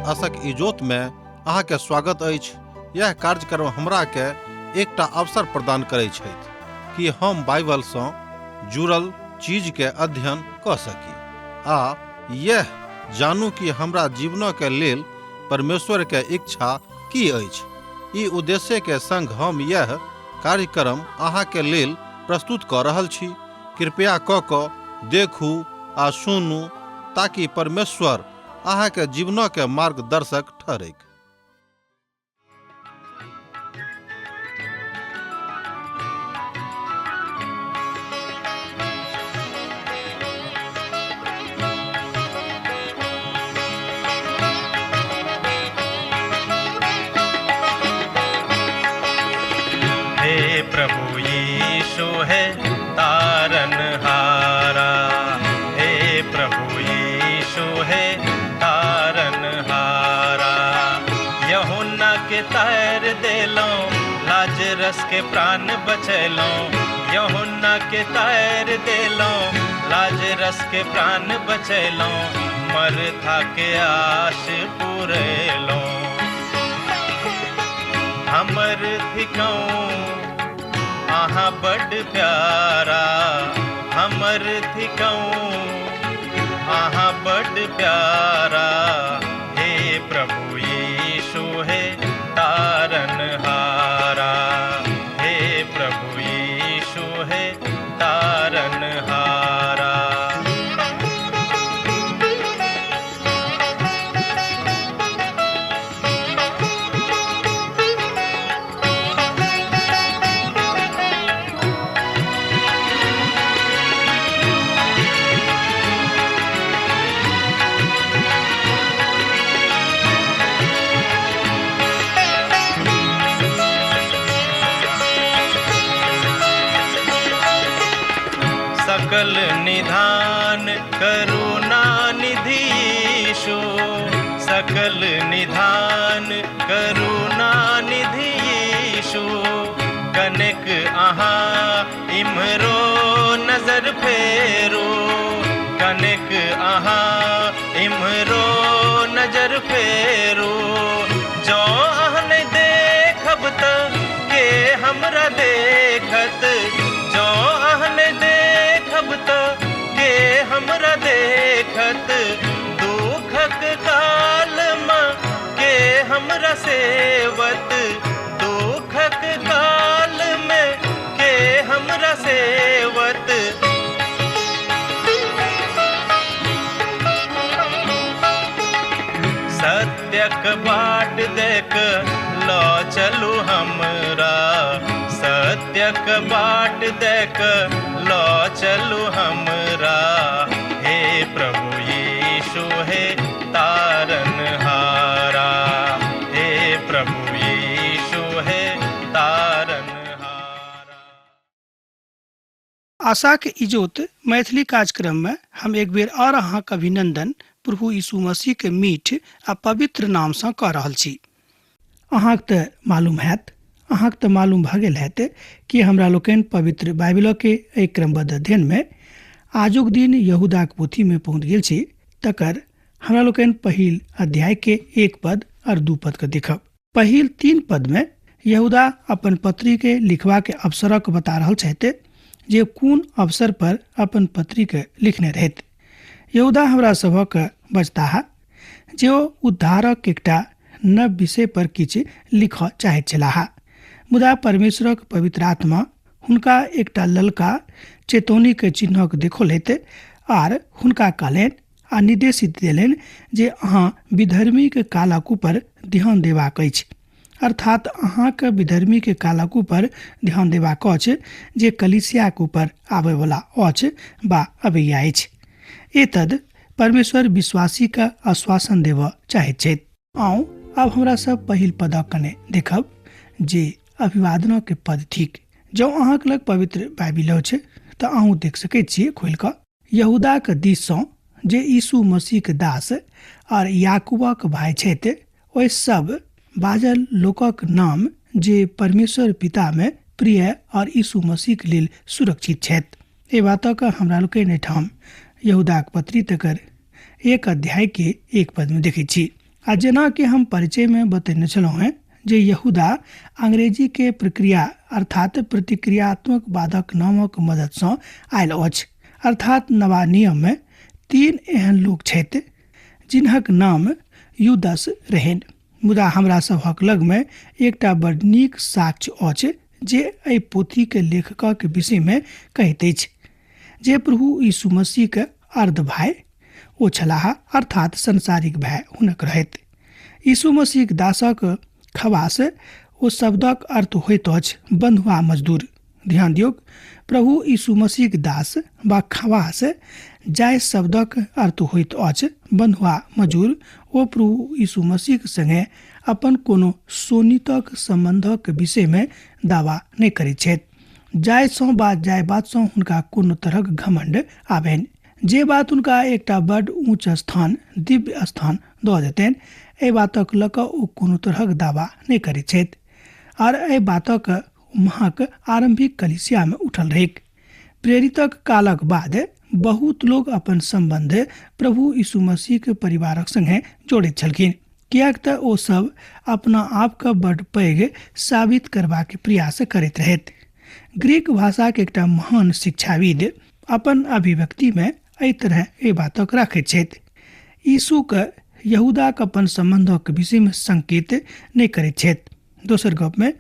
आशक इजोत में अहाँ के स्वागत अछि। यह कार्यक्रम हमरा के एकटा अवसर प्रदान करै छथि कि हम बाइबल सँ जुड़ल चीज के अध्ययन कऽ सकी आ यह जानू कि हमरा जीवन के लेल परमेश्वर के इच्छा की अछि। ई उद्देश्य के संग हम यह कार्यक्रम अहाँ के लेल प्रस्तुत कऽ रहल छी। कृपया कऽ कऽ देखू आ सुनू ताकि परमेश्वर अहाँ के जीवन के मार्गदर्शक ठहरैक। हे प्रभु यीशु है तारन हारा, हे प्रभु यीशु है तारन हारा। यहुन्ना के तार देलो, लाजरस के प्राण बचैलो। यहुन्ना के तार देलो, लाजरस के प्राण बचैलो। मरथा के आश पुरेलो। हमर थिकौं अहाँ बड प्यारा, हमर थिकौं अहाँ बड प्यारा। हे प्रभु यीशु हे तारन हारा, हे प्रभु यीशु हे तारन हारा। सकल निधान करुणा निधि यीशु, सकल निधान करुणा निधि यीशु। कनेक अहाँ इम्हरो नजर फेरू, कनेक अहाँ इम्हरो नजर फेरू। जँ अहाँ नहि देखब त के हमरा देखत, जँ अहाँ नहि देखब त के हमरा देखत। दुखक काल मे के हमरा सेवत, दुखक काल मे के हमरा सेवत। सत्यक बाट देख ल चलू हमरा, सत्यक बाट देख ल चलू हमरा। हे प्रभु यीशु हे तारन हारा, हे प्रभु यीशु हे तारन हारा। आशाक इजोत मैथिली कार्यक्रम में हम एक बेर और अहाँक अभिनंदन प्रभु यीशु मसीह के मीठ आ पवित्र नाम सँ कऽ रहल छी। अहाँक तऽ मालूम हैत, अहाँक तऽ मालूम भऽ गेल हैत कि हमरा लोकनि पवित्र बाइबिल के एहि क्रमबद्ध अध्ययन में आजुक दिन यहूदाक पोथी में पहुँच गेल छी। तकर हमरा लोकनि पहिल अध्याय के 1 पद और 2 पद के देखब। पहिल 3 पद में यहूदा अपन पत्री के लिखवा के अवसरक बता रहल छथि जे कोन अवसर पर अपन पत्री के लिखने रहैत। यहूदा हमरा सभक बजताह जे ओ उद्धारक एकटा नव विषय पर किछु लिखऽ चाहैत छलाह, मुदा परमेश्वरक पवित्र आत्मा हुनका एकटा ललका चेतौनी के चिन्हक देखौलथि आर हुनका कहलनि आ निर्देशित देलनि जे अहाँ विधर्मी के कालक ऊपर ध्यान देबाक अछि। अर्थात अहाँके विधर्मी के कालक ऊपर ध्यान देबाक अछि जे कलीसियाक ऊपर आबयवला अछि बा अबैया अछि। एतद परमेश्वर विश्वासी के आश्वासन देबऽ चाहैत छथि। आउ आब हमरा सब पहिल पदक कने देखब जे अभिवादनक के पद थिक। जँ अहाँक लग पवित्र बाइबिल अछि तऽ अहूँ देख सकैत छियै खोलि कऽ। यहूदाक दिस सँ जे यीशु मसीहक दास आर याकूबक भाय छथि, ओहि सब बाजल लोकक नाम जे परमेश्वर पिता मे प्रिय और यीशु मसीहक लेल सुरक्षित छथि। एहि बातक हमरा लोकनि एहिठाम यहूदाक पत्री तकर 1 अध्याय के 1 पद मे देखैत छी। आ जेना कि हम परिचय में बतेने छलहुँ हेँ जे यहूदा अंग्रेजी के प्रक्रिया अर्थात प्रतिक्रियात्मक वादक नामक मददसँ आयल अछि। अर्थात नवा नियम में 3 एहन लोक छथि जिनहक नाम यूदस रहनि, मुदा हमरा सभक लगमे एकटा बड नीक साक्ष्य अछि जे एहि पोथीके लेखकक विषयमे कहैत अछि जे प्रभु यीशु मसीहके अर्ध भाय ओ छलाह, अर्थात सांसारिक भाय हुनक रहैत। यीशु मसीहक दासक खवास ओ शब्दक अर्थ होइत अछि बंधुआ मजदूर। ध्यान दियौक, प्रभु यीशु मसीहक दास वा खवास जाहि शब्दक अर्थ होइत अछि बंधुआ मजदूर, ओ प्रभु यीशु मसीहक संगे अपन कोनो शोणितक सम्बन्धक विषयमे दावा नहि करैत छथि, जाहिसँ वा जाहि बातसँ हुनका कोनो तरहक घमंड आबनि, जे बात हुनका एकटा बड ऊँच स्थान, दिव्य स्थान दऽ देतनि, एहि बातक लऽ कऽ ओ कोनो तरहक दावा नहि करैत छथि। आर एहि बातक महक आरंभिक कलीसियामे उठल रहैक। प्रेरितक कालक बाद बहुत लोग अपन सम्बन्ध प्रभु यीशु मसीहके परिवारक संगे जोड़ैत छलखिन, किएक तऽ ओ सब अपना आपके बड पैघ साबित करबाक प्रयास करैत रहैत। ग्रीक भाषाके एकटा महान शिक्षाविद अपन अभिव्यक्तिमे एहि तरह एहि बातक राखैत छथि। यीशुके यहूदाक अपन सम्बन्धक विषयमे संकेत नहि करैत छथि। दोसर गपमे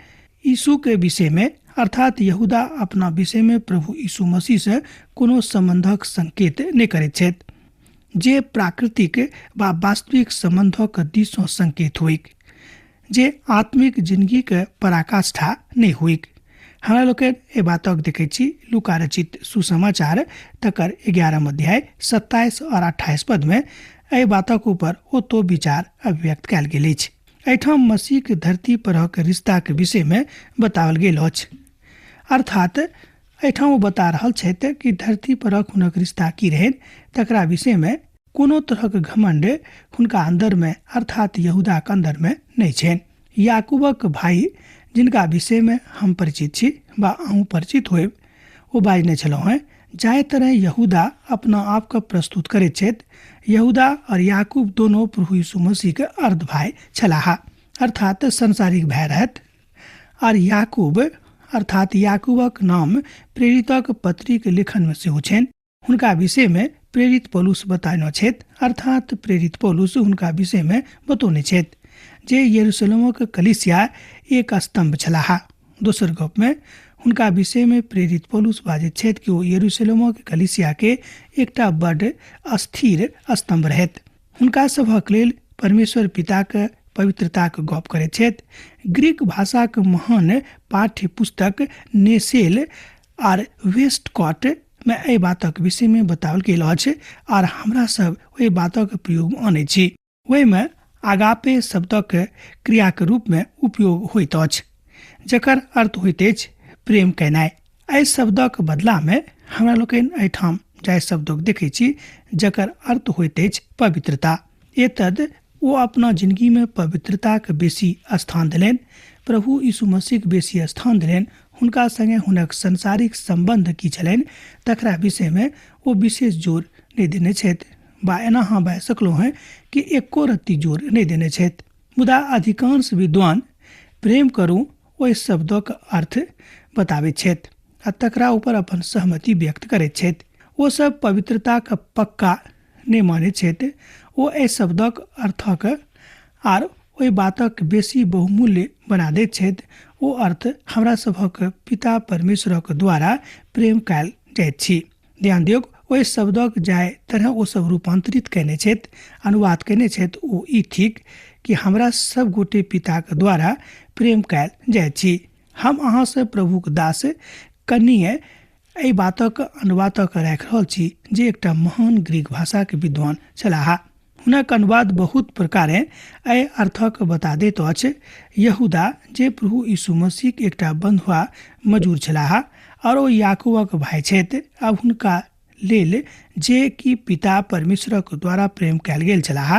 यीशुके विषयमे अर्थात यहूदा अपना विषयमे प्रभु यीशु मसीहसँ कोनो सम्बन्धक संकेत नहि करैत छथि जे प्राकृतिक वा वास्तविक सम्बन्धक दिससँ संकेत होइक, जे आत्मिक जिंदगीके पराकाष्ठा नहि होइक। हमरा लोकनि एहि बातक देखैत छी लूका रचित सुसमाचार तकर 11 अध्याय 27 और 28 पदमे एहि बातक ऊपर ओतो विचार अभिव्यक्त कयल गेल अछि। एहिठाम मसीहके धरती परक रिश्ताके विषयमे बताओल गेल अछि। अर्थात एहिठाम ओ बता रहल छथि कि धरती परक हुनक रिश्ता की रहनि, तकरा विषयमे कोनो तरहक घमंड हुनका अन्दरमे अर्थात यहूदाक अन्दरमे नहि छनि। याकूबक भाई जिनका विषयमे हम परिचित छी वा अहूँ परिचित होयब, ओ बाजने छलहुँ हेँ, जाहि तरह यहूदा अपना आपके प्रस्तुत करैत छथि, यहूदा और याकूब दोनों प्रभु यीशु मसीहके अर्ध भाई छलाह, अर्थात सांसारिक भाई रहथि। और याकूब अर्थात याकूबक नाम प्रेरितक पत्रीक लेखनमे सेहो छनि। हुनका विषयमे प्रेरित पौलुस बताने छथि, अर्थात प्रेरित पौलुस हुनका विषयमे बतौने छथि जे यरूशलेमक कलीसिया एक स्तंभ छलाह। दोसर गपमे हुनका विषयमे प्रेरित पौलुस बाजैत छथि कि ओ यरूशलेमक कलीसियाके एकटा बड अस्थिर स्तंभ रहैत। हुनका सभक लेल परमेश्वर पिताक पवित्रताक गप करैत छथि। ग्रीक भाषाक महान पाठ्य पुस्तक नेसेल आर वेस्टकॉट में एहि बातक विषयमे बताओल गेल अछि आर हमरा सब ओहि बातक प्रयोग आनै छी। ओहिमे आगापे शब्दक क्रियाक रूपमे उपयोग होइत अछि, जकर अर्थ होइत अछि प्रेम केनाइ। एहि शब्दक बदलामे हमरा लोकनि एहिठाम जाहि शब्दक देखै छी जकर अर्थ होइत अछि पवित्रता। एतद ओ अपना जिंदगीमे पवित्रताक बेसी स्थान देलनि, प्रभु यीशु मसीहक बेसी स्थान देलनि। हुनका संगे हुनक सांसारिक सम्बन्ध की छलनि तकरा विषयमे ओ विशेष जोर नहि देने छथि, वा एना अहाँ बाजि सकलहुँ हेँ कि एको रत्ती जोर नहि देने छथि। मुदा अधिकांश विद्वान प्रेम करू ओहि शब्दक अर्थ बताबैत छथि आ तकरा ऊपर अपन सहमति व्यक्त करैत छथि। ओ सब पवित्रताक पक्का नहि मानैत छथि। ओ एहि शब्दक अर्थक आर ओहि बातक बेसी बहुमूल्य बना दैत छथि। ओ अर्थ हमरा सभक पिता परमेश्वरक द्वारा प्रेम कयल जाइत छी। ध्यान दियौक, ओहि शब्दक जाहि तरह ओ सब रूपांतरित कयने छथि, अनुवाद कयने छथि, ओ ई थिक कि हमरा सब गोटे पिताक द्वारा प्रेम कयल जाइत छी। हम अहाँसँ प्रभुक दास कनिये एहि बातक अनुवादक राखि रहल छी जे एकटा महान ग्रीक भाषाके विद्वान छलाह। हुनक अनुवाद बहुत प्रकारे एहि अर्थक बता दैत अछि। यहूदा जे प्रभु यीशु मसीहक एकटा बंधुआ मजूर छलाह और ओ याकूबक भाई छथि, अब हुनका लेल जे कि पिता परमेश्वरक द्वारा प्रेम कयल गेल छलाह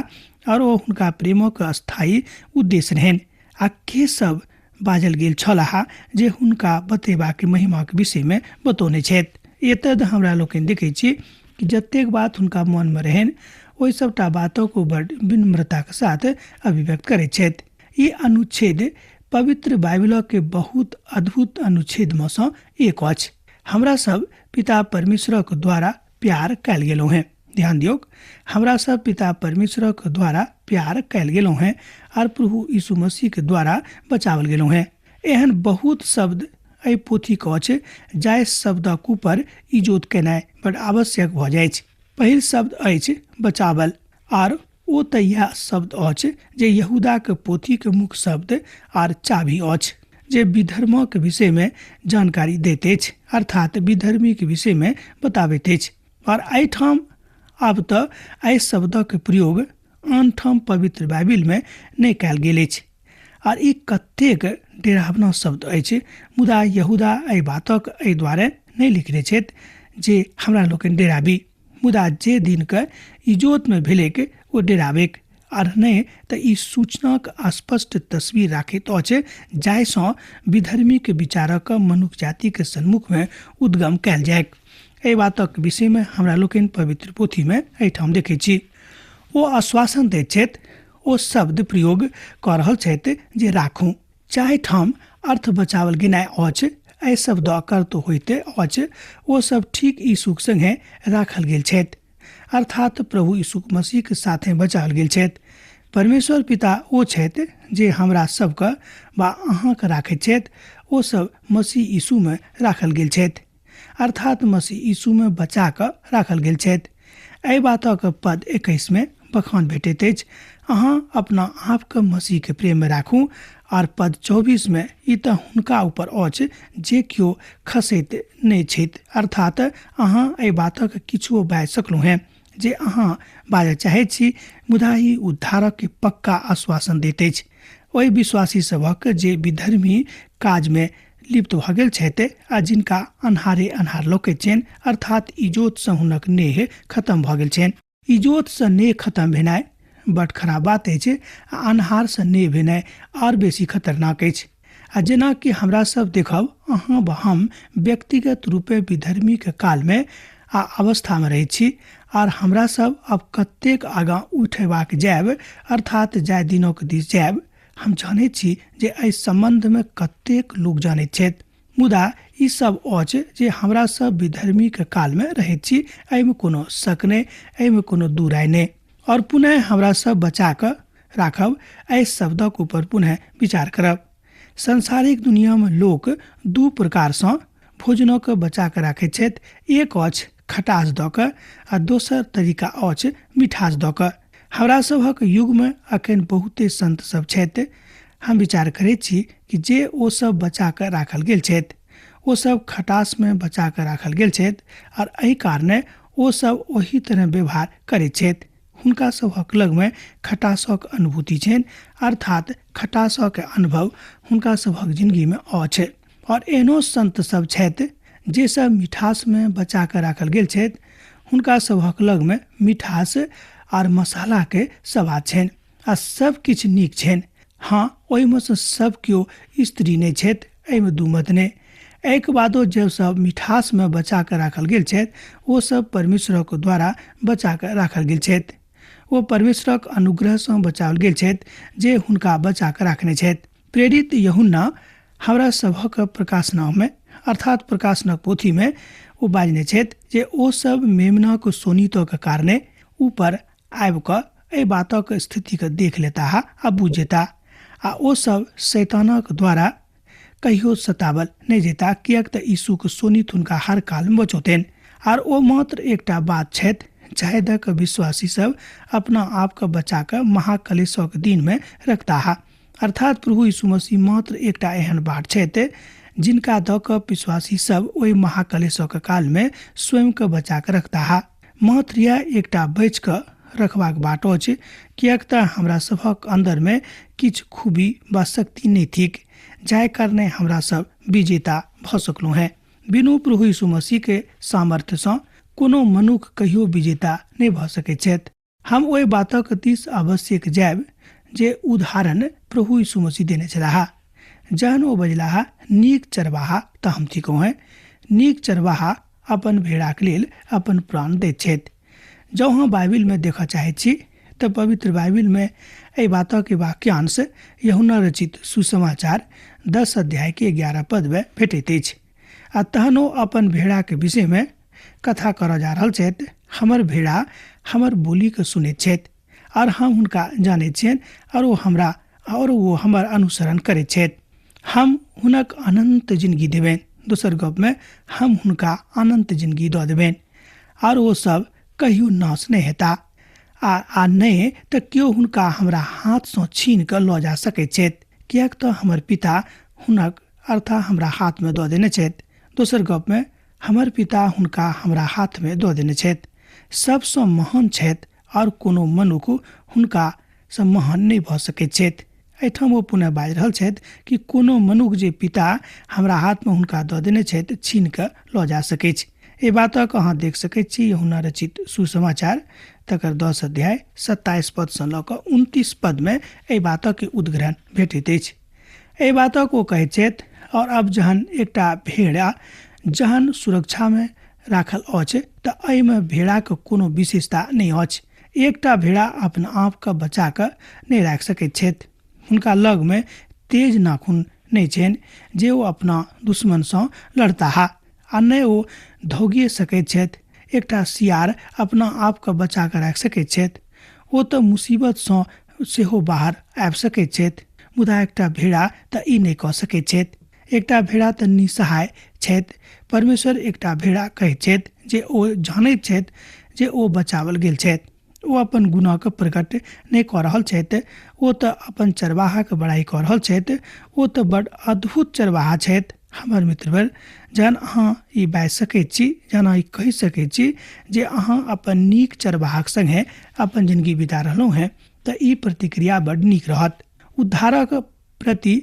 और ओ हुनका प्रेमक अस्थायी उद्देश्य रहनि। आ के सब बाजल गेल छलाह जे हुनका बतेबाक महिमाक विषयमे बतौने छथि। एतद हमरा लोकनि देखै छी कि जतेक बात हुनका मनमे रहनि ओहि सभटा बातक ओ बड विनम्रताक साथ अभिव्यक्त करैत छथि। ई अनुच्छेद पवित्र बाइबिलक के बहुत अद्भुत अनुच्छेदमे सँ एक अछि। हमरा सब पिता परमेश्वरक द्वारा प्यार कयल गेलहुँ हेँ। ध्यान दियौक, हमरा सब पिता परमेश्वरक द्वारा प्यार कयल गेलहुँ हेँ आर प्रभु यीशु मसीह के द्वारा बचाओल गेलहुँ हेँ। एहन बहुत शब्द एहि पोथीके अछि जाहि शब्दक ऊपर इजोत केनाइ बड आवश्यक भऽ जाइछ। पहिल शब्द अछि बचावल, आर ओ तऽ इएह शब्द अछि जे यहूदाक पोथीके मुख्य शब्द आर चाभी अछि, जे विधर्मक विषयमे जानकारी दैत अछि, अर्थात विधर्मीक विषयमे बताबैत अछि। और एहिठाम आब तऽ एहि शब्दक प्रयोग आनठाम पवित्र बाइबिलमे नहि कयल गेल अछि, आर ई कतेक डरावना शब्द अछि। मुदा यहूदा एहि बातक एहि दुआरे नहि लिखने छथि जे हमरा लोकनि डराबी, मुदा जे दिनके इजोतमे भेलैक ओ डराबैक, आर नहि तऽ ई सूचनाक स्पष्ट तस्वीर राखैत अछि जाहिसँ विधर्मीक विचारक मनुख जातिके सन्मुखमे उद्गम कयल जाय। एहि बातक विषयमे हमरा लोकनि पवित्र पोथीमे एहिठाम देखै छी। ओ आश्वासन दैत छथि, ओ शब्द प्रयोग कऽ रहल छथि जे राखू, जाहि ठाम अर्थ बचावल गेनाइ अछि एहि शब्द अर्थ होइत अछि ओ सब ठीक यीशुक संगे राखल गेल छथि, अर्थात प्रभु यीशु मसीहके साथे बचाओल गेल छथि। परमेश्वर पिता ओ छथि जे हमरा सबके वा अहाँके राखैत छथि, ओ सब मसीह यीशुमे राखल गेल छथि, अर्थात मसीह यीशुमे बचा कऽ राखल गेल छथि। एहि बातक पद 21 मे बखान भेटैत अछि, अहाँ अपना आपके मसीहके प्रेममे राखू। आर पद 24 मे ई तऽ हुनका ऊपर अछि जे केओ खसैत नहि छथि, अर्थात अहाँ एहि बातक किछुओ बाजि सकलहुँ हेँ जे अहाँ बाजऽ चाहैत छी, मुदा ई उद्धारक पक्का आश्वासन दैत अछि ओहि विश्वासी सभक जे विधर्मी काजमे लिप्त भऽ गेल छथि आ जिनका अन्हारे अन्हार लौकैत छनि, अर्थात इजोतसँ हुनक नेह खत्म भऽ गेल छनि। इजोतसँ नेह खत्म भेनाइ बड खराब बात अछि आ अन्हारसँ नेह भेनाइ आओर बेसी खतरनाक अछि। आ जेनाकि हमरा सब देखब, अहाँ व हम व्यक्तिगत रूपे विधर्मीके कालमे आ अवस्थामे रहैत छी, आर हमरा सब अब कतेक आगाँ उठेबाक जायब, अर्थात जाय दिनक दिस जायब। हम जानैत छी जे एहि सम्बन्धमे कतेक लोक जानैत छथि, मुदा ई सब अछि जे हमरा सब विधर्मीके कालमे रहैत छी, एहिमे कोनो शक नहि, एहिमे कोनो दू राय नहि। और पुनः हमरा सब बचा कऽ राखब एहि शब्दक ऊपर पुनः विचार करब। सांसारिक दुनियामे लोक दू प्रकारसँ भोजनक बचा कऽ राखैत छथि, एक अछि खटास दऽ कऽ आ दोसर तरीका अछि मिठास दऽ कऽ। हमरा सभक युगमे अखन बहुते संत सब छथि। हम विचार करैत छी कि जे ओ सब बचा कऽ राखल गेल छथि, ओ सब खटासमे बचा कऽ राखल गेल छथि आर एहि कारणे ओ सब ओही तरह व्यवहार करैत छथि। हुनका सभक लगमे खटासक अनुभूति छनि, अर्थात खटासक अनुभव हुनका सभक जिंदगीमे अछि। और एहनो संत सब छथि जे सब मिठासमे बचा कऽ राखल गेल छथि, हुनका सभक लगमे मिठास आर मसालाके स्वाद छनि आ सब किछु नीक छनि। हाँ, ओहिमे सँ सब केओ स्त्री नहि छथि, एहिमे दू मत नहि। एहिके बादो जे सब मिठासमे बचा कऽ राखल गेल छथि ओ सब परमेश्वरक द्वारा बचा कऽ राखल गेल छथि। ओ परमेश्वरक अनुग्रहसँ बचाओल गेल छथि जे हुनका बचा कऽ राखने छथि। प्रेरित यूहन्ना हमरा सभक प्रकाशनामे, अर्थात प्रकाशनक पोथीमे ओ बाजने छथि जे ओ सब मेमनाक सोनितक कारणे ऊपर आबि कऽ एहि बातक स्थितिके देख लेताह आ बुझि जेताह, आ ओ सब शैतानक द्वारा कहियो सतावल नहि जेताह, किएक तऽ यीशुक सोनित हुनका हर कालमे बचौतनि। आर ओ मात्र एकटा बात छथि जाहि दऽ कऽ विश्वासी सब अपना आपके बचा कऽ महाकलेशक दिनमे रखताह, अर्थात प्रभु यीशु मसीह मात्र एकटा एहन बाट छथि जिनका दऽ कऽ विश्वासी सब ओहि महाकलेशक कालमे स्वयंके बचा कऽ रखताह। मात्र इएह एकटा बचि कऽ रखबाक बाट अछि, किएक तऽ हमरा सभक अन्दरमे किछु खूबी वा शक्ति नहि थिक जाहि कारणे हमरा सब विजेता भऽ सकलहुँ हेँ। बिनु प्रभु यीशु मसीहके सामर्थ्यसँ कोनो मनुख कहियो विजेता नहि भऽ सकैत छथि। हम ओहि बातक दिस आवश्यक जायब जे उदाहरण प्रभु यीशु मसीह देने छलाह। जहन ओ बजलाह, नीक चरवाहा तऽ हम थिकहुँ हेँ। नीक चरवाहा अपन भेड़ाक लेल अपन प्राण दैत छथि। जँ अहाँ बाइबिलमे देखऽ चाहैत छी तऽ पवित्र बाइबिलमे एहि बातक वाक्यांश यूहन्ना रचित सुसमाचार 10 अध्यायके 11 पदमे भेटैत अछि। आ तहन ओ अपन भेड़ाके विषयमे कथा करऽ जा रहल छथि, हमर भेड़ा हमर बोलीके सुनैत छथि आओर हम हुनका जानैत छियनि आओर ओ हमरा आओर ओ हमर अनुसरण करैत छथि। हम हुनक अनन्त जिनगी देबनि। दोसर गपमे हम हुनका अनन्त जिनगी दऽ देबनि आओर ओ सब कहियो नाश नहि हेता आ नहि तऽ केओ हुनका हमरा हाथसँ छीन कऽ लऽ जा सकैत छथि, किएक तऽ हमर पिता हुनक अर्थात हमरा हाथमे दऽ देने छथि। दोसर गपमे हमर पिता हुनका हमरा हाथमे दऽ देने छथि। सबसँ महान छथि आओर कोनो मनुख हुनका सँ महान नहि भऽ सकैत छथि। एहिठाम ओ पुनः बाजि रहल छथि कि कोनो मनुख जे पिता हमरा हाथमे हुनका दऽ देने छथि छीन कऽ लऽ जा सकैछ। एहि बातक अहाँ देख सकैत छी यूहन्ना रचित सुसमाचार तकर 10 अध्याय 27 पदसँ लऽ कऽ 29 पदमे एहि बातक उद्ग्रहण भेटैत अछि। एहि बातक ओ कहैत छथि, और अब जहन एकटा भेड़ा जहन सुरक्षामे राखल अछि तऽ एहिमे भेड़ाके कोनो विशेषता नहि अछि। एकटा भेड़ा अपना आपके बचा कऽ नहि राखि सकैत छथि। हुनका लगमे तेज नाखून नहि छनि जे ओ अपना दुश्मनसँ लड़ताह आ नहि ओ धौगिए सकैत छथि। एकटा सियार अपना आपके बचा कऽ राखि सकैत छथि, ओ तऽ मुसीबतसँ सेहो बाहर आबि सकैत छथि, मुदा एकटा भेड़ा तऽ ई नहि कऽ सकैत छथि। एकटा भेड़ा तऽ निसहाय छथि। परमेश्वर एकटा भेड़ा कहैत छथि जे ओ जानैत छथि जे ओ बचावल गेल छथि। ओ अपन गुनाहके प्रकट नहि कऽ रहल छथि, ओ तऽ अपन चरवाहाके बड़ाइ कऽ रहल छथि। ओ तऽ बड़ अद्भुत चरवाहा छथि। हमर मित्रवर, जहन अहाँ ई बाजि सकैत छी, जहन अहाँ ई कहि सकैत छी जे अहाँ अपन नीक चरवाहाक सङ्गे अपन जिनगी बिता रहलहुँ हेँ, तऽ ई प्रतिक्रिया बड़ नीक रहत। उद्धारक प्रति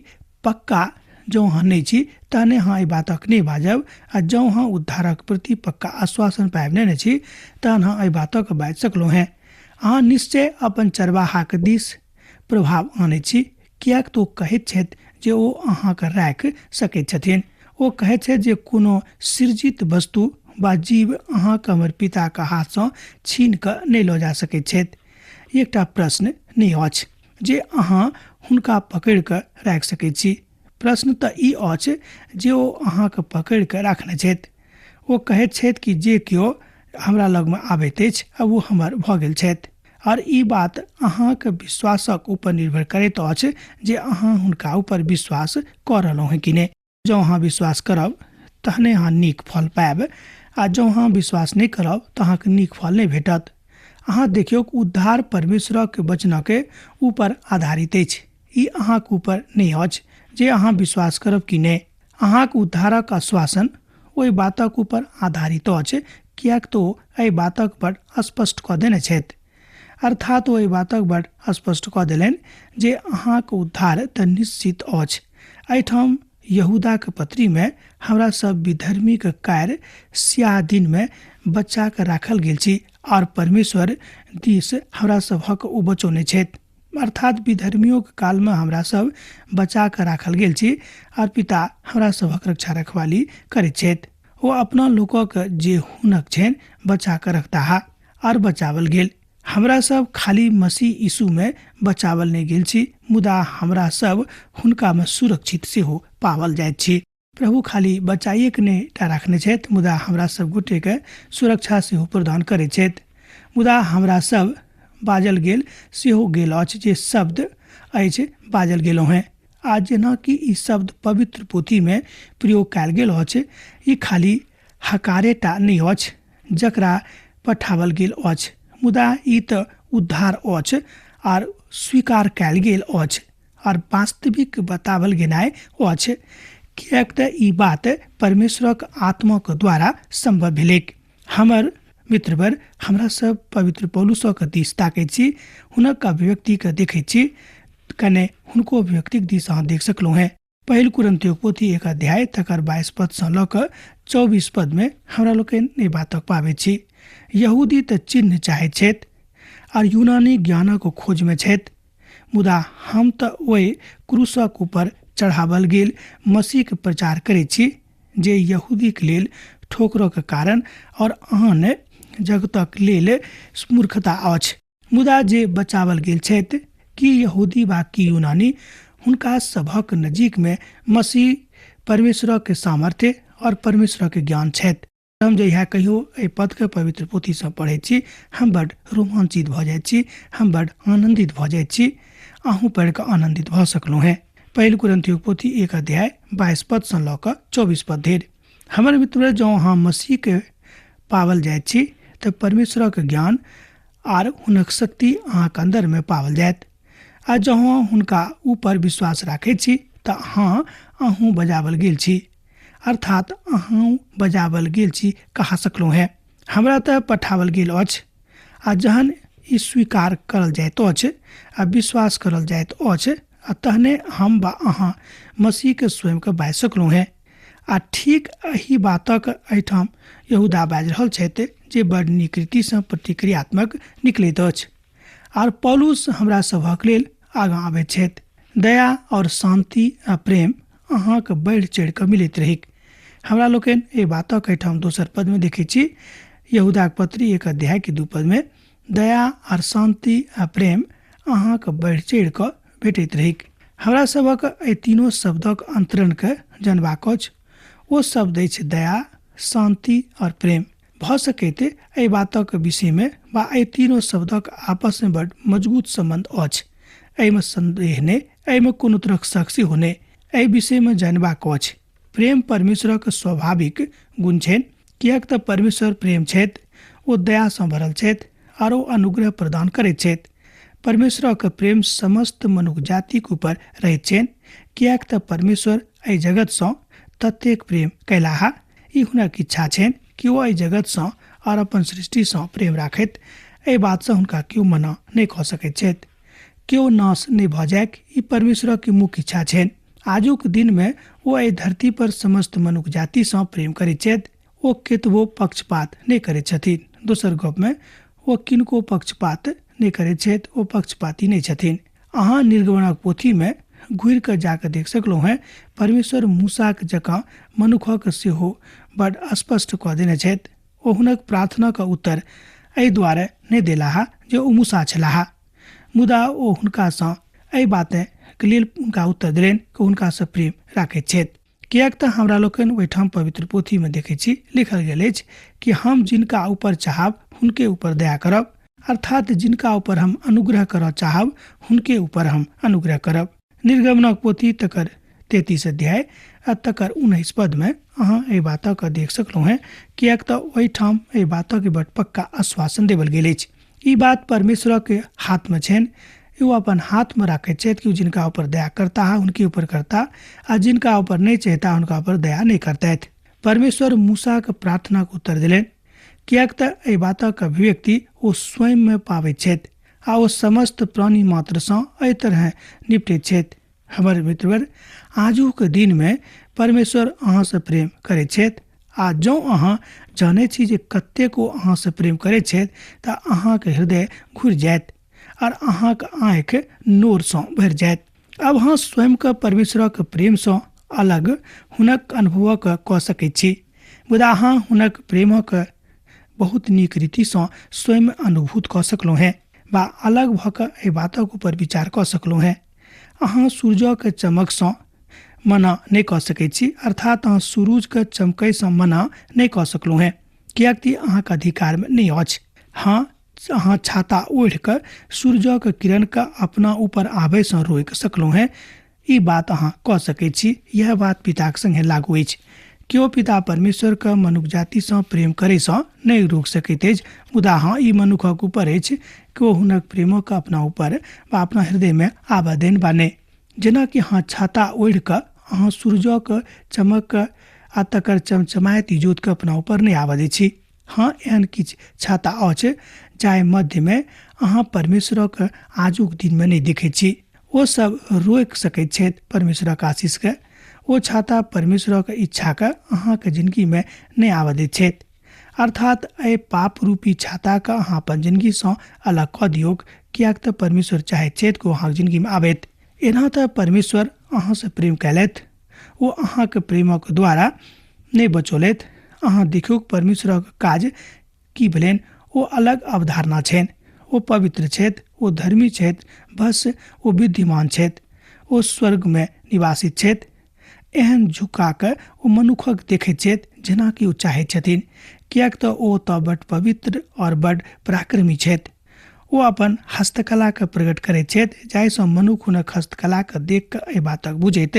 पक्का जँ अहाँ नहि छी तहने अहाँ एहि बातक नहि बाजब, आ जँ अहाँ उद्धारक प्रति पक्का आश्वासन पाबि नेने छी तहन अहाँ एहि बातक बाजि सकलहुँ हेँ। अहाँ निश्चय अपन चरवाहाक दिस प्रभाव आनैत छी, किएक तऽ ओ कहैत छथि जे ओ अहाँके राखि सकैत छथिन। ओ कहैत छथि जे कोनो सृजित वस्तु वा जीव अहाँके हमर पिताके हाथसँ छीन कऽ नहि लऽ जा सकैत छथि। एकटा प्रश्न नहि अछि जे अहाँ हुनका पकड़ि कऽ राखि सकैत छी। प्रश्न तऽ ई अछि जे ओ अहाँके पकड़ि कऽ राखने छथि। ओ कहैत छथि कि जे केओ हमरा लगमे आबैत अछि आ ओ हमर भऽ गेल छथि। आओर ई बात अहाँके विश्वासक ऊपर निर्भर करैत अछि जे अहाँ हुनका ऊपर विश्वास कऽ रहलहुँ हेँ कि नहि। जँ अहाँ विश्वास करब तहने अहाँ नीक फल पायब, आ जँ अहाँ विश्वास नहि करब तऽ अहाँके नीक फल नहि भेटत। अहाँ देखियौक, उद्धार परमेश्वरक वचनके ऊपर आधारित अछि। ई अहाँके ऊपर नहि अछि जे अहाँ विश्वास करब कि नहि। अहाँक उद्धारक आश्वासन ओहि बातक ऊपर आधारित अछि, किएक तऽ ओ एहि बातक बड़ स्पष्ट कऽ देने छथि। अर्थात ओ एहि बातक बड़ स्पष्ट कऽ देलनि जे अहाँक उद्धार तऽ निश्चित अछि। एहिठाम यहूदाक पत्रीमे हमरा सब विधर्मीक कार्य स्याह दिनमे बचा कऽ राखल गेल छी आओर परमेश्वर दिस हमरा सभक ओ बचौने छथि। अर्थात विधर्मियों के काल में हमरा सब बचा कऽ राखल गेल छी आओर पिता हमरा सभक रक्षा रखवाली करैत छथि। ओ अपना लोकक जे हुनक छनि बचा कऽ रखताह आओर बचावल गेल। हमरा सब खाली मसीह यीशु में बचावल नहि गेल छी, मुदा हमरा सब हुनका में सुरक्षित सेहो पावल जाइत छी। प्रभु खाली बचाइएके नहि टा राखने छथि, मुदा हमरा सब गोटेके सुरक्षा सेहो प्रदान करैत छथि। मुदा हमरा सब बाजल गेल सेहो गेल अछि जे शब्द अछि बाजल गेलहुँ हेँ। आ जेनाकि ई शब्द पवित्र पोथीमे प्रयोग कयल गेल अछि, ई खाली हकारेटा नहि अछि जकरा पठाओल गेल अछि, मुदा ई तऽ उद्धार अछि आर स्वीकार कयल गेल अछि आर वास्तविक बतावल गेनाइ अछि, किएक तऽ ई बात परमेश्वरक आत्माक द्वारा सम्भव भेलैक। हमर मित्रवर, हमरा सब पवित्र पौलुसक दिस ताकैत छी, हुनक अभिव्यक्तिके देखैत छी, कने हुनको अभिव्यक्तिक दिस अहाँ देख सकलहुँ हेँ। पहिल कुरिन्थियोक पोथी 1 अध्याय तकर 22 पदसँ लऽ कऽ 24 पदमे हमरा लोकनि एहि बातक पाबैत छी। यहूदी तऽ चिन्ह चाहैत छथि आर यूनानी ज्ञानक खोजमे छथि, मुदा हम तऽ ओहि क्रूसक ऊपर चढ़ावल गेल मसीहके प्रचार करैत छी, जे यहूदीक लेल ठोकरक कारण और आन जगतक लेल मूर्खता अछि, मुदा जे बचावल गेल छथि, की यहूदी वा की यूनानी, हुनका सभक नजीक में मसीह परमेश्वरक सामर्थ्य और परमेश्वरक ज्ञान छथि। हम जहिया कहियो एहि पदके पवित्र पोथीसँ पढ़ै छी, हम बड रोमांचित भऽ जाइ छी, हम बड आनन्दित भऽ जाइ छी। अहूँ पढ़ि कऽ आनन्दित भऽ सकलहुँ हेँ। पहिल कुरिन्थियोक पोथी 1 अध्याय 22 पदसँ लऽ कऽ 24 पद धरि। हमर मित्र, जँ अहाँ मसीहके पावल जाइत छी तऽ परमेश्वरक ज्ञान आर हुनक शक्ति अहाँके अन्दरमे पावल जायत, आ जँ हुनका ऊपर विश्वास राखै छी तऽ अहूँ बजावल गेल छी, अर्थात अहूँ बजावल गेल छी कहा सकलहुँ हेँ। हमरा तऽ पठावल गेल अछि, आ जहन ई स्वीकार करल जाइत अछि आ विश्वास करल जाइत अछि, आ तहने हम वा अहाँ मसीहके स्वयंके बाजि सकलहुँ हेँ। आ ठीक एहि बातक एहिठाम यहूदा बाजि रहल छथि जे बड़ नीक रीतिसँ प्रतिक्रियात्मक निकलैत अछि। आर पौलुस हमरा सभक लेल आगाँ आबैत छथि। दया और शांति आ प्रेम अहाँके बढ़ि चढ़ि कऽ मिलैत रहैक। हमरा लोकनि एहि बातक एहिठाम दोसर पदमे देखै छी, यहूदाक पत्री 1 अध्याय के 2 पदमे, दया और शांति आ प्रेम अहाँके बढ़ि चढ़ि कऽ भेटैत रहैक। हमरा सभक एहि तीनों शब्दक अंतरणके जनबाक अछि। ओ शब्द अछि दया, शांति और प्रेम। भऽ सकैत एहि बातक विषयमे वा एहि तीनों शब्दक आपसमे बड मजबूत सम्बन्ध अछि, एहिमे संदेह नहि, एहिमे कोनो तरहक शक सेहो नहि। एहि विषयमे जानबाक अछि। प्रेम परमेश्वरक स्वाभाविक गुण छनि, किएक तऽ परमेश्वर प्रेम छथि, ओ दयासँ भरल छथि आर ओ अनुग्रह प्रदान करैत छथि। परमेश्वरक प्रेम समस्त मनुख जातिक ऊपर रहैत छनि, किएक तऽ परमेश्वर एहि जगतसँ ततेक प्रेम कयलाह। ई हुनक इच्छा छनि कि ओ एहि जगतसँ और अपन सृष्टिसँ प्रेम राखैत। एहि बातसँ हुनका केओ मना नहि कऽ सकैत छथि। केओ नाश नहि भऽ जाय, ई परमेश्वरक मुख्य इच्छा छनि। आजुक दिनमे ओ एहि धरती पर समस्त मनुख जातिसँ प्रेम करैत छथि। ओ केतबो पक्षपात नहि करैत छथिन। दोसर गपमे ओ किनको पक्षपात नहि करैत छथि, ओ पक्षपाती नहि छथिन। अहाँ निर्गमनक पोथीमे घुरि कऽ जाकऽ देख सकलहुँ हेँ, परमेश्वर मूसाक जकाँ मनुखक सेहो बड स्पष्ट कऽ देने छथि। ओ हुनक प्रार्थनाक उत्तर एहि दुआरे नहि देलाह जे ओ मूसा छलाह, मुदा ओ हुनकासँ एहि बातके लेल हुनका उत्तर देलनि कि हुनकासँ प्रेम राखैत छथि। किएक तऽ हमरा लोकनि ओहिठाम पवित्र पोथीमे देखै छी, लिखल गेल अछि कि हम जिनका ऊपर चाहब हुनके ऊपर दया करब, अर्थात जिनका ऊपर हम अनुग्रह करऽ चाहब हुनके ऊपर हम अनुग्रह करब। निर्गमनक पोथी तकर 33 अध्याय आ तकर 19 पदमे अहाँ एहि बातक देख सकलहुँ हेँ, किएक तऽ ओहिठाम एहि बातक बड पक्का आश्वासन देवल गेल अछि। ई बात परमेश्वरक हाथमे छनि, ओ अपन हाथमे राखैत छथि कि जिनका ऊपर दया करता है हुनके ऊपर करता, आ जिनका ऊपर नहि चाहता हुनका ऊपर दया नहि करतथि। परमेश्वर मूसाक प्रार्थनाक उत्तर देलनि, किएक तऽ एहि बातक अभिव्यक्ति ओ स्वयंमे पाबैत छथि आ ओ समस्त प्राणी मात्रसँ एहि तरहे निपटैत छथि। हमर मित्रवर, आजुक दिनमे परमेश्वर अहाँसँ प्रेम करैत छथि, आ जँ अहाँ जानै छी जे कतेक ओ अहाँसँ प्रेम करैत छथि तऽ अहाँके हृदय घुरि जायत और अहाँके आँखि नोरसँ भरि जायत। आब अहाँ स्वयंके परमेश्वरक प्रेमसँ अलग हुनक अनुभवक कऽ सकैत छी, मुदा अहाँ हुनक प्रेमक बहुत नीक रीतिसँ स्वयं अनुभूत कऽ सकलहुँ हेँ वा अलग भऽ कऽ एहि बातक ऊपर विचार कऽ सकलहुँ हेँ। अहाँ सूरजक चमकसँ मना नहि कऽ सकैत छी, अर्थात अहाँ सूरजके चमकैसँ मना नहि कऽ सकलहुँ हेँ, किएक तऽ अहाँके अधिकारमे नहि अछि। हँ, अहाँ छाता ओढ़ि कऽ सूरजक किरणके अपना ऊपर आबयसँ रोकि सकलहुँ हेँ, ई बात अहाँ कऽ सकैत छी। यह बात पिताक संगे लागू अछि। केओ पिता परमेश्वरके मनुख जातिसँ प्रेम करैसँ नहि रोकि सकैत अछि, मुदा हँ, ई मनुखक ऊपर अछि कि ओ हुनक प्रेमक अपना ऊपर वा अपना हृदयमे आबऽ देन वा नहि। जेनाकि अहाँ छाता ओढ़ि कऽ अहाँ सूरजक चमक आ तकर चमचमाइत इजोतके अपना ऊपर नहि आबऽ दै छी। हँ, एहन किछु छाता अछि जाहि मध्यमे अहाँ परमेश्वरक आजुक दिनमे नहि देखैत छी। ओ सब रोकि सकैत छथि परमेश्वरक आशीषके। ओ छाता परमेश्वरक इच्छाके अहाँके जिनगीमे नहि आबऽ दैत छथि। अर्थात एहि पाप रूपी छाताके अहाँ अपन जिनगीसँ अलग कऽ दियौक, किएक तऽ परमेश्वर चाहैत छथि कि ओ अहाँके जिनगीमे आबैत। एना तऽ परमेश्वर अहाँसँ प्रेम कयलथि, ओ अहाँके प्रेमक द्वारा नहि बचौलथि। अहाँ देखियौ परमेश्वरक काज की भेलनि? ओ अलग अवधारणा छनि। ओ पवित्र छथि, ओ धर्मी छथि, बस ओ बुद्धिमान छथि, ओ स्वर्गमे निवासित छथि। एहन झुका कऽ ओ मनुखक देखैत छथि जेनाकि ओ चाहैत छथिन, किएक तऽ ओ तऽ बड पवित्र आओर बड पराक्रमी छथि। ओ अपन हस्तकलाके प्रकट करैत छथि जाहिसँ मनुख हुनक हस्तकलाके देख कऽ एहि बातक बुझैत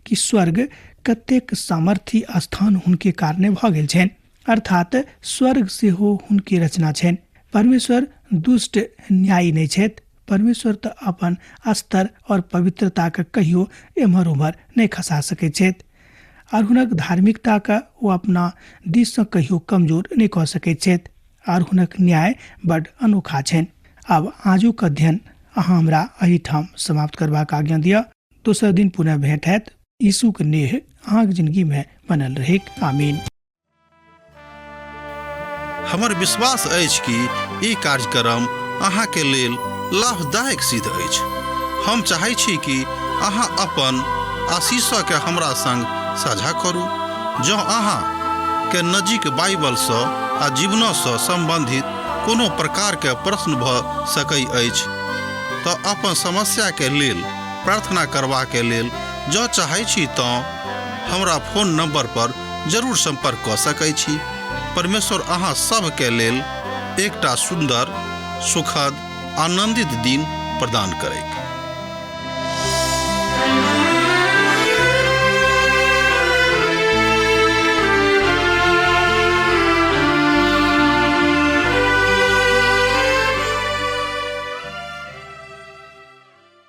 कि स्वर्ग कतेक सामर्थ्य स्थान हुनके कारणे भऽ गेल छनि, अर्थात स्वर्ग सेहो हुनके रचना छनि। परमेश्वर दुष्ट न्यायी नहि छथि। परमेश्वर तऽ अपन स्तर और पवित्रताके कहियो एम्हर ओम्हर नहि खसा सकैत छथि आओर हुनक धार्मिकताके ओ अपना दिससँ कहियो कमजोर नहि कऽ सकैत छथि आओर हुनक न्याय बड अनोखा छनि। आब आजुक अध्ययन अहाँ हमरा एहिठाम समाप्त करबाक आज्ञा दिअ। दोसर दिन पुनः भेंट हैत। यीशुक नेह अहाँक जिंदगीमे बनल रहैक। आमीन। हमर विश्वास अछि कि ई कार्यक्रम अहाँके लेल लाभदायक सिद्ध अछि। हम चाहै छी कि अहाँ अपन आशीषके हमरा संग साझा करू। जँ अहाँ के नजीक बाइबलसँ आ जीवनसँ सम्बन्धित कोनो प्रकारके प्रश्न भऽ सकै अछि तऽ अपन समस्याके लेल प्रार्थना करबाके लेल जँ चाहै छी तँ हमरा फोन नंबर पर जरूर संपर्क कऽ सकै छी। परमेश्वर अहाँ सभके लेल एकटा सुन्दर, सुखद, आनंदित दिन प्रदान करैक।